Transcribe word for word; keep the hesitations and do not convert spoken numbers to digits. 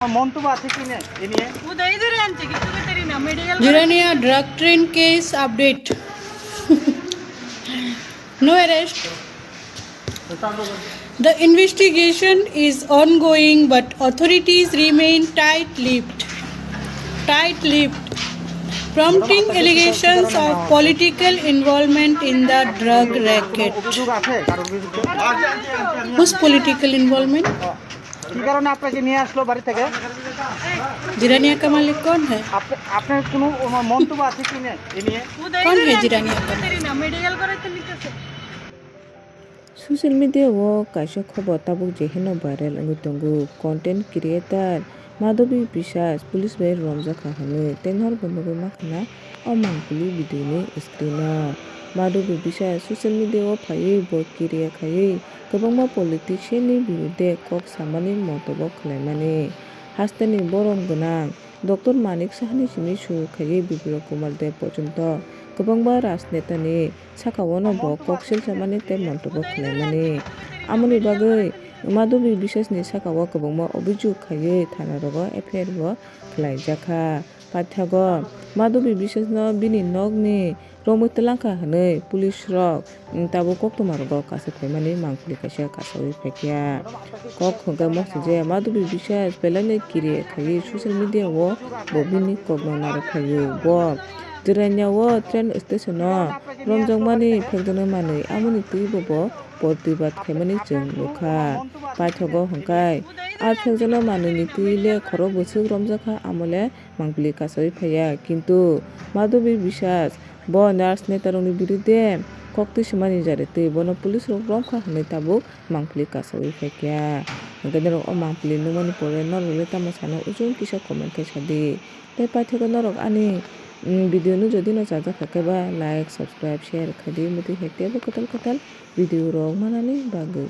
মন্তব্য আছে কি না এ নিয়ে? উদয় ধরে আনছে, কিছু ভিতরে না, মেডিকেল করে। Jirania drug trend case update. No arrest. The investigation is ongoing, but authorities remain tight-lipped, tight-lipped, prompting allegations of political involvement in the drug racket. অভিযোগ আছে কারোর বিরুদ্ধে? Whose political involvement? কি কারণে আপনাকে নিয়ে আসলো বাড়ি থেকে? Jirania ka malik kaun hai? আপনি, আপনার কোনো মন্তব্য আছে কি না এ নিয়ে? Kaun hai Jirania ka malik? Medical করে তো নিতেছে। Social media o kaisa khobor tabuk je hino viral wngwi tongo. Content creator Madhabi Biswas police bai romjakha hwnwi tei norokbo nugwi mankha na o mangpili video ni screen o. Madhabi Biswas social media o phaiwi bo kiriya khaiwi kwbangma politician ni birudhe kok samani montobo khwlaimani. Hasteni borom gwnang Doctor Manik Sahani simi su khaiwi Biplab Kumar Deb porjonto kwbangma rajneta ni saka o no bo kok silsamani tei montobo khwlaimani. Amoni bagwi Madhabi Biswas ni saka o kwbangma obhijog khaiwi thana rogo F I R bo khwlaijakha. Paithago Madhabi Biswas no bini nok ni romwi twlangkha hwnwi police rok, mm, tabuk koktwma rogo kaisa phaimani mangpili kaisa kasawi phaikha. Kok hwnkhe mosok je Madhabi Biswas belai no kiriya khaiwi social media o bo bini kokno narwk phaio. Bo Jirania o train station o romjakmani phekjaknai manwi amoni twibo bo portibad khaimani chwng nukha. Paithago hwnkhe a phekjaknai manwi ni twi le khorok bwswk romjakha, amo le mangpili kasawi phaiya, kintu Madhabi Biswas bo nurse netarokni birudhe kok twi swmani jare twi bono police rok romkha hwnwi tabuk mangpili kasawi phaikha. Hwnkhe norok o mangpili nukmani pore norok le tamo sano uchung kisa comment khe sadi. Tei paithago norok ani, mm, video no jodi no chajak kha khe ba like, subscribe, share khaidi, motwi hai teibo kwtal kwtal video rok manani bagwi.